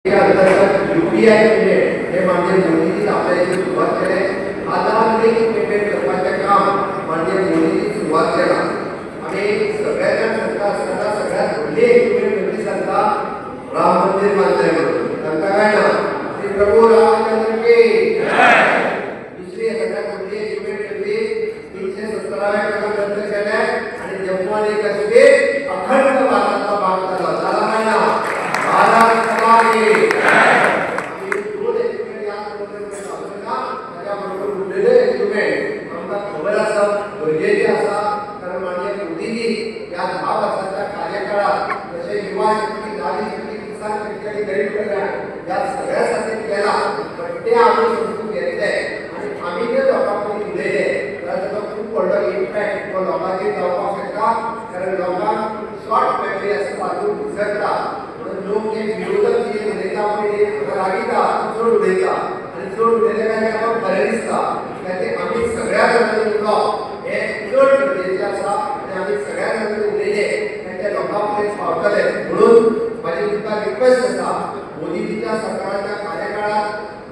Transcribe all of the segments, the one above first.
अंतर्गत UPI payment हे माननीय मोदीजीन आपल्याची सुरवात केले. आधार लिंक पेमेंट करपाचें काम माननीय मोदीजीन सुरवात केला. आमी सगळ्यांच्यान सांगता आसतना सगळ्यांत व्हडली एचिवमेंट खंयची सांगता, राम मंदिर बांदलें म्हणून. सांगता काय ना? श्री प्रभू रामचंद्र की. दुसरी सगळ्यात व्हडली एचिवमेंट खंयची, 370व्या कलम रद्द केलें आनी जम्मू आनी काश्मीर अखंड भारताचा भाग जालो. जाला काय ना? भारत माता की. आमी दोन एचिवमेंट याद दवरले ना, ताच्या बरोबर उरलेले एचिवमेंट आमकां खबर आसा, गरजेचे आसा. कारण माननीय मोदीजी ह्या 10 वर्सांच्या कार्यकाळात जशें युवा शक्ती, नारी शक्ती, किसान शक्ती आनी गरीब कल्याण ह्या सगळ्या खातीर केला. पण ते आमी समजून घेतले आनी आमी जे लोकां कडेन उलयले जाल्यार ताचो खूब व्हडलो इम्पॅक्ट तो लोकांचेर जावपाक शकता. कारण लोकांक शॉर्ट मेमरी आसता, लोक विसरता. म्हणून लोक जे विरोधक कितें उलयता पळय ते लागीता चड उलयता आनी चड उलयले काय ताका बरें दिसता. ते आमी सगळ्या जाणांनी उलोवप हें चड गरजेचें आसा आनी आमी सगळ्या जाणांनी उलयले काय ते लोकां पर्यंत पावतले. म्हणून म्हाजी तुमकां रिक्वेस्ट आसा, मोदीजीच्या सरकाराच्या कार्यकाळात,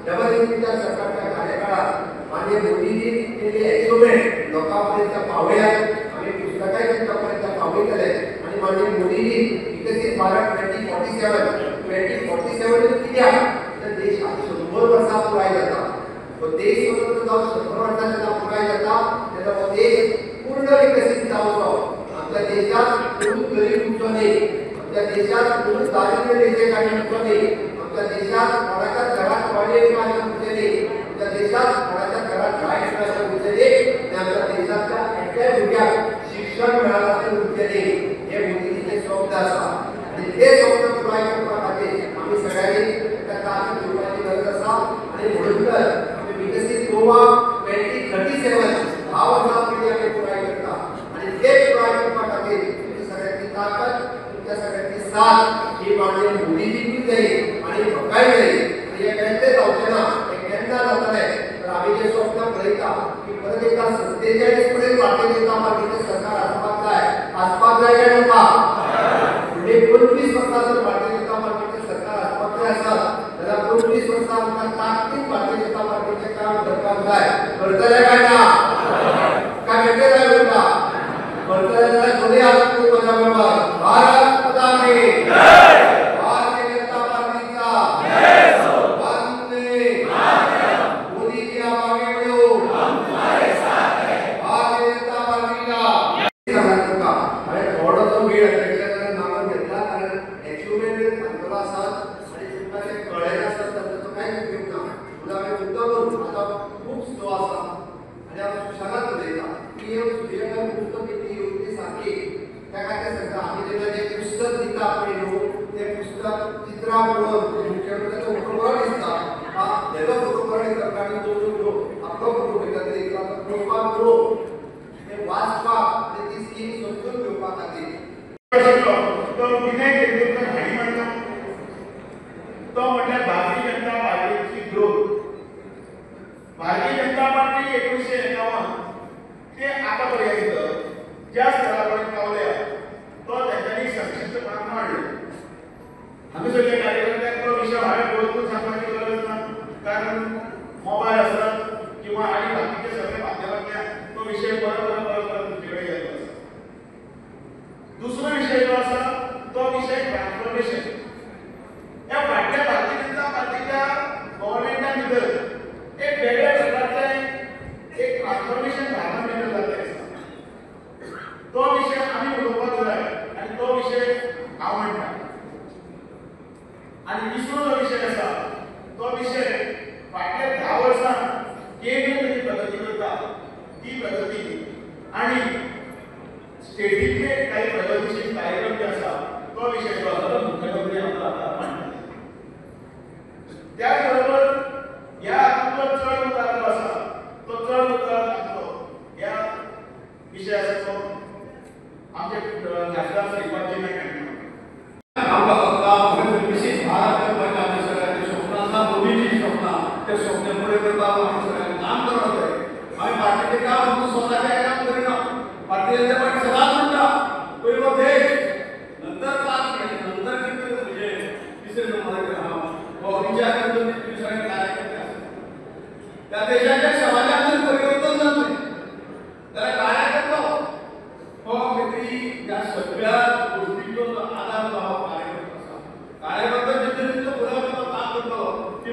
डबल इंजिनच्या सरकारच्या कार्यकाळात माननीय मोदीजी केल्ली एचिवमेंट लोकां पर्यंत पावयात. आमी पुस्तकांय तुमच्या पर्यंत पावयतले. आनी माननीय मोदीजी विकसीत भारत 2047 2047 कित्याक तर देशाक 100 वर्सां पुराय जाता. तो देश स्वतंत्र जावन 100 वर्सां जेन्ना पुराय जाता तेन्ना हो देश पूर्ण विकसीत जावचो. आमच्या देशांत कोणूच गरीब उरचो न्ही, आमच्या देशांत कोणूच दारिद्र्य रेशे खाली उरचो न्ही, आमच्या देशांत कोणाच्या घरात टॉयलेट अशें उरचें न्ही, आमच्या देशांत कोणाच्या घरात लायट अशें उरचें न्ही आनी आमच्या देशांतल्या एकल्याय भुरग्याक शिक्षण मेळना अशें उरचें न्ही. हें मोदीजीचें स्वप्न आसा आनी तें स्वप्न पुराय करपा खातीर आमी सगळ्यांनी ताका ताकद दिवपाची गरज आसा. आनी म्हणून तर आमी विकसीत गोवा 2037 10 वर्सां पयलीं आमी पुराय करता आनी ते पुराय करपा खातीर तुमच्या सगळ्यांची ताकद, तुमच्या सगळ्यांची साथ ही माननीय मोदीजीकूय जाय आनी म्हाकाय जाय. आनी हें केन्नाय जावचें ना, हें केन्ना जातलें तर आमी जें स्वप्न पळयता की परत एकदां 47 पर्यंत भारतीय जनता पार्टीचें सरकार आसपाक जाय. आसपाक जाय काय नाका? फुडले 25 वर्सां जर भारतीय जनता पार्टीचें सरकार आसपाक जाय आसत जाल्यार 25 वर्सां आमकां ताकदीन भारतीय जनता पार्टीचें काम करपाक जाय. करतले काय ना? काय मेळटलें जाय म्हणटा? करतले जाल्यार दोनूय हात म्हज्या बरोबर भारत माता की, भारतीय जनता पार्टीचा, वंदे मोदीजी आप आगे बढ़ो, भारतीय जनता पार्टीचा. सांगा तुमकां हांवें थोडोसो वेळ अध्यक्षान मागून घेतला कारण एचिवमेंट सांगतलो आसात आनी तुमकां तें कळ्ळें नासत जाल्यार ताचो कांयच उपयोग ना. म्हणून हांवें मुद्दाम आतां खूब स्लो आसा आनी हांव सुशेगाद उलयतां. पीएम सूर्यघर मुफ्त बिजली योजने सारकी त्या खातीर सांगता, आमी जेन्ना जें पुस्तक दिता पळय न्हू तें पुस्तक चित्रां पळोवन मुख्यमंत्र्याचो फोटो बरो दिसता, हेजो फोटो बरो दिसता, आनी दवरून न्हू आपलो फोटो घेता तरी पळोवपाक न्हू, तें वाचपाक आनी ती स्कीम समजून घेवपा खातीर. तो विनय तेंडुलकर हांणी म्हणला तो म्हटल्यार भारतीय जनता पार्टीची ग्रोथ. भारतीय जनता पार्टी 1951 ते आतां पर्यंत ज्या स्तरा पर्यंत पावल्या तो तेंच्यांनी संक्षिप्तपणान मांडलो. हांगासरल्या कार्यकर्त्यांक तो विशय हांवें बरोवन सांगपाची गरज ना, कारण मोबायल आसत किंवा आनी बाकीचे सगळे माध्यमांतल्यान तो विशय परत परत परत परत तुमचे कडेन येत आसा. दुसरो विशय जो आसा तो विशय ट्रान्सफॉर्मेशन. ह्या फाटल्या भारतीय जनता पार्टीच्या गव्हर्मेंटा भितर एक वेगळ्या प्रकारचें एक ट्रान्सफॉर्मेशन भारता भितर जाल्लें आसा. तो विशय आमी उलोवपाक जाय आनी तो विशय हांव म्हणटा. आनी तिसरो जो विशय आसा तो विशय फाटल्या 10 वर्सां केंद्र कशी प्रगती करता ती प्रगती आनी स्टेटींतले काही प्रगतीशील कार्यक्रम जे आसा तो विशय जो आसा तो मुख्यमंत्री आमकां आतां मांडटा. त्याच बरोबर ह्या हातूंतलो चड उतार जो आसा तो चड उतार आमचो ह्या विशय आसा तो आमचे खासदार श्रीपादजी नायक हांणी. आमकां फक्त विकसीत भारत करपाचें आमचें सगळ्यांचें स्वप्न आसा, मोदीचीं स्वप्नां, तें स्वप्न पुरें करपाक आमी सगळ्यांनी काम करपाक जाय. आमी पार्टीचें काम आमकां स्वताचें काम करिना. भारतीय जनता पार्टी सदांच म्हणटा पयलो देश, नंतर पार्टी, नंतर कितें म्हणजे तिसरे नंबराचेर आहा.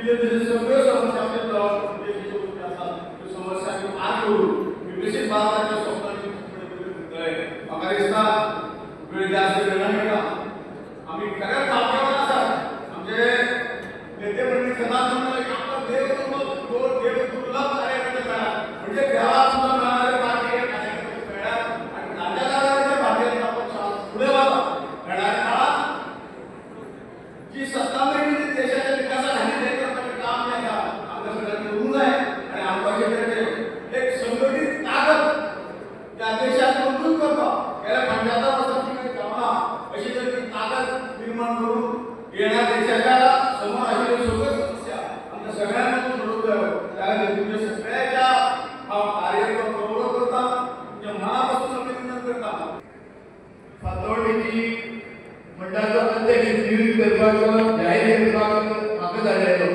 तितले तशें सगळ्यो समस्या आमच्या देशाच्यो गोश्टी आसात त्यो समस्या आमी आग करून विकसीत भारताच्या स्वप्नाची फुडें करतले. म्हाका दिसता वेळ जास्त वेळ मेळटा. आमी खरेंच भाग्यवान आसात. आमचे नेते मंडळी सदांच म्हणटाले की आमकां देव देव दुर्लभ कार्यकर्ते मेळ्ळा, म्हणजे देवाक सुद्दां मेळणारे पार्टी कार्यकर्ते मेळ्ळ्यात आनी तांच्या कारणान भारतीय जनता पक्ष आज फुडें वता. येणाऱ्या काळात जी सत्ता मेळ्ळी देशाच्या विकासा खातीर हें करपाचें काम जें आसा आमकां सगळ्यांनी करूंक जाय आनी आमकां अशें तरेचें एक संघटीत ताकद त्या देशाक मजबूत करपाक गेल्या 75 वर्सांची काही जावना अशी तरेची ताकद निर्माण करून येण्या देशाच्या समोर आशिल्ल्यो सगळ्यो समस्या आमकां सगळ्यांनी सोडोवंक जायो. त्या खातीर तुमच्या सगळ्याच्या हांव कार्यक्रम गौरव करता, तुमच्या मनापासून अभिनंदन करता. फातोर्डेची मंडळाचो अध्यक्ष नियुक्त करपाचो जाहीर करपाक म्हाका धाडलेलो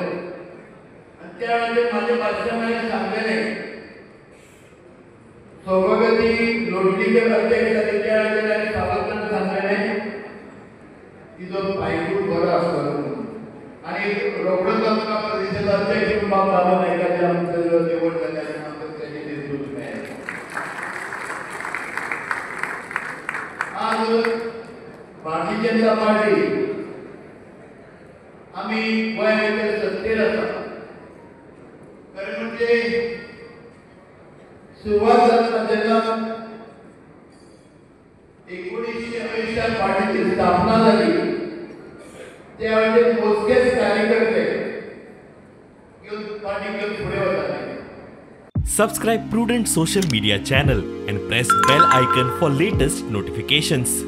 आनी त्या वेळाचेर म्हाज्या भाशणान सांगलेलें सौभाग्यवती लोटलीकर अध्यक्ष जाले त्या वेळाचेर आनी सावंतान सांगलेलें तिचो पांयगूण बरो आसतलो म्हणून आनी रोखडोच आमकां प्रदेशाचो अध्यक्ष म्हणून बाब बाबा नायकाचें आमचो निवड जाली आनी आमकां ताचें नेतृत्व मेळ्ळें. आज भारतीय जनता पार्टी आमी गोंया भितर सत्तेर आसा. खरें म्हणजे सुरवात जाता जेन्ना 1980 पार्टीची स्थापना जाली त्या वेळाचेर मोजकेच कार्यकर्ते घेवन पार्टी घेवन फुडें वताले. Subscribe Prudent Social Media channel and press bell icon for latest notifications.